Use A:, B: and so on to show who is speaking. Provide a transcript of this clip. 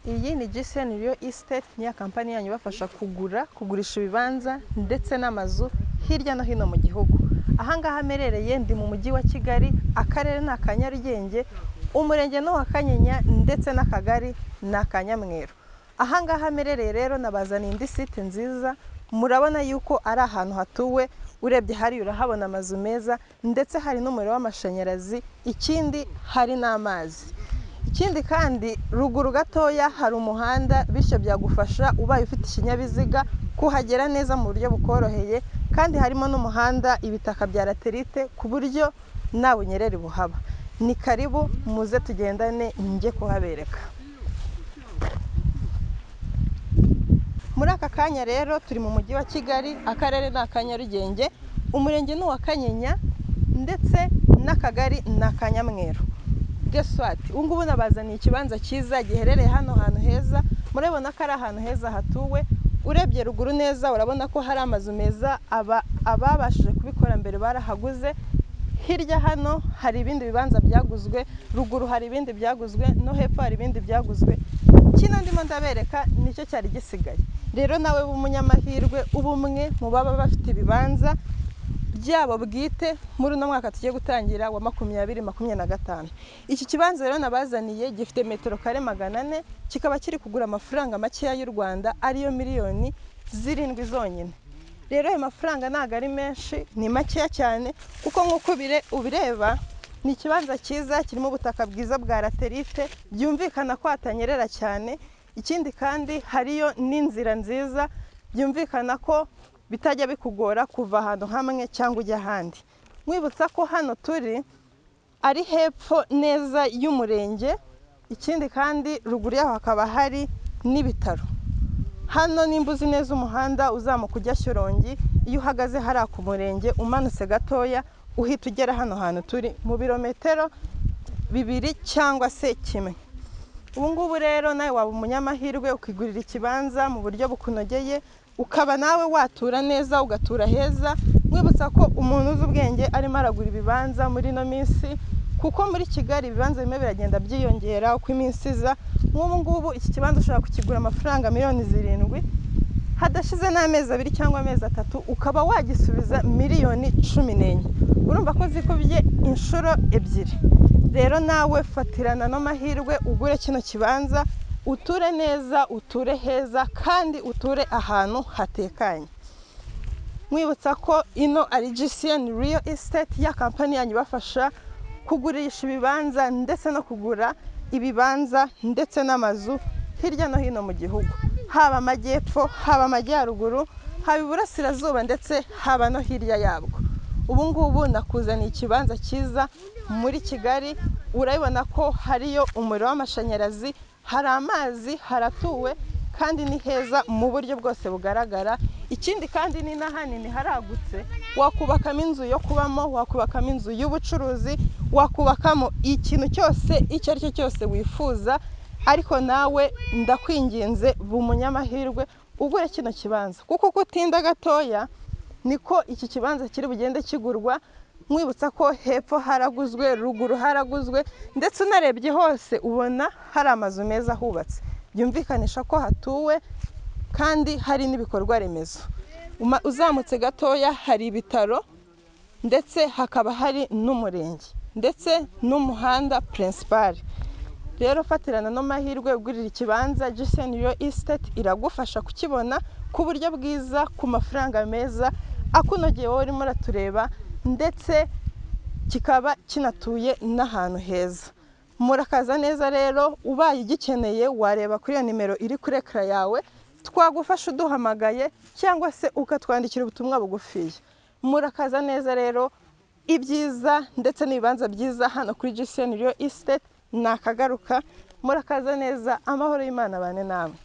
A: Iyi ni GCN Real Estate, ni ya kampani yanyu ibafasha kugura, kugurisha ibibanza ndetse n'amazu hirya no hino mu gihugu. Ahangaha mperereye ndi mu mujyi wa Kigali, akarere ni aka Nyarugenge, umurenge ni uwa Kanyinya ndetse n'akagari ni aka Nyamweru. Ahangaha mperereye rero nabazaniye indi site nziza, murabona yuko ari ahantu hatuwe, urebye hariya urahabona amazu meza ndetse hari n'umuriro w'amashanyarazi, ikindi hari n'amazi. Ikindi kandi ruguru gatoya hari umuhanda, bityo byagufasha ubaye ufite ikinyabiziga kuhagera neza mu buryo bukoroheye, kandi harimo n'umuhanda ibitaka bya laterite ku buryo nta bunyereri buhaba. Ni karibu muze tugendane njye kuhabereka. Muri aka kanya rero turi mu mujyi wa Kigali, akarere ni aka Nyarugenge, umurenge ni uwa Kanyinya ndetse n'akagari ni aka Nyamweru. Guess what? Ubu ngubu nabazaniye ikibanza cyiza giherereye hano hantu heza, murabona ko ari ahantu heza hatuwe, urebye ruguru neza urabona ko hari amazu meza, ababashije kubikora mbere barahaguze. Hirya hano hari ibindi bibanza byaguzwe, ruguru hari ibindi byaguzwe, no hepfo hari ibindi byaguzwe. Kino ndimo ndabereka nicyo cyari gisigaye. Rero nawe w'umunyamahirwe uba umwe mu baba bafite ibibanza byabo bwite muri uno mwaka tugiye gutangira wa 2025. Iki kibanza rero nabazaniye gifite metero kare 400, kikaba kiri kugura amafaranga makeya y'u Rwanda ariyo miliyoni 7 zonyine. Rero ayo mafaranga ntabwo ari menshi, ni makeya cyane, kuko nk'uko ubireba ni ikibanza cyiza kirimo ubutaka bwiza bwa laterite, byumvikana ko hatanyerera cyane. Ikindi kandi hariyo n'inzira nziza, byumvikana ko bitajya bikugora kuva ahantu hamwe cyangwa ujya ahandi. Mwibutsa ko hano turi ari hepfo neza y'umurenge, ikindi kandi ruguru yaho hakaba hari n'ibitaro. Hano nimba uzi neza umuhanda uzamuka ujya Shyorongi, iyo uhagaze hariya ku murenge umanutse gatoya uhita ugera hano hantu turi mu birometero 2 cyangwa se 1. Ubu ngubu rero nawe waba umunyamahirwe ukigurira ikibanza mu buryo bukunogeye, ukaba nawe watura neza ugatura heza. Mwibutsa ko umuntu uzi ubwenge arimo aragura ibibanza muri ino minsi, kuko muri Kigali ibibanza bimwe biragenda byiyongera uko iminsi iza. Nk'ubu ngubu iki kibanza ushobora kukigura amafaranga miliyoni 7, hadashize n'amezi 2 cyangwa amezi 3 ukaba wagisubiza miliyoni 14. Urumva ko zikubye inshuro 2. Rero nawe fatirana n'amahirwe ugure kino kibanza, uture neza, uture heza kandi uture ahantu hatekanye. Mwibutsa ko ino ari GCN Real Estate, ya kampani yanyu ibafasha kugurisha ibibanza ndetse no kugura ibibanza ndetse n'amazu hirya no hino mu gihugu, haba amajyepfo, haba amajyaruguru, haba iburasirazuba ndetse haba no hirya yabwo. Ubu ngubu nakuzaniye ikibanza cyiza muri Kigali, urabibona ko hariyo umuriro w'amashanyarazi, hari amazi, haratuwe kandi ni heza mu buryo bwose bugaragara. Ikindi kandi ni n'ahanini haragutse, wakubakamo inzu yo kubamo, wakubakamo inzu y'ubucuruzi, wakubakamo ikintu cyose icyo ari cyo cyose wifuza. Ariko nawe ndakwinginze ba umunyamahirwe ugure kino kibanza, kuko uko utinda gatoya niko iki kibanza kiri bugende kigurwa. Mwibutsa ko hepfo haraguzwe, ruguru haraguzwe, ndetse unarebye hose ubona hari amazu meza ahubatse, byumvikanisha ko hatuwe kandi hari n'ibikorwa remezo. Uzamutse gatoya hari ibitaro ndetse hakaba hari n'umurenge ndetse n'umuhanda principal. Rero fatirana n'amahirwe ugurira ikibanza, GCN Real Estate iragufasha kukibona ku buryo bwiza, ku mafaranga meza akunogeye wowe urimo uratureba, ndetse kikaba kinatuye n'ahantu heza. Murakaza neza rero, ubaye ugikeneye wareba kuri iyo nimero iri kuri ekara yawe, twagufasha uduhamagaye cyangwa se ukatwandikira ubutumwa bugufiya. Murakaza neza rero, ibyiza ndetse n'ibibanza byiza hano kuri GCN Real Estate nakagaruka. Murakaza neza, amahoro y'Imana abane namwe.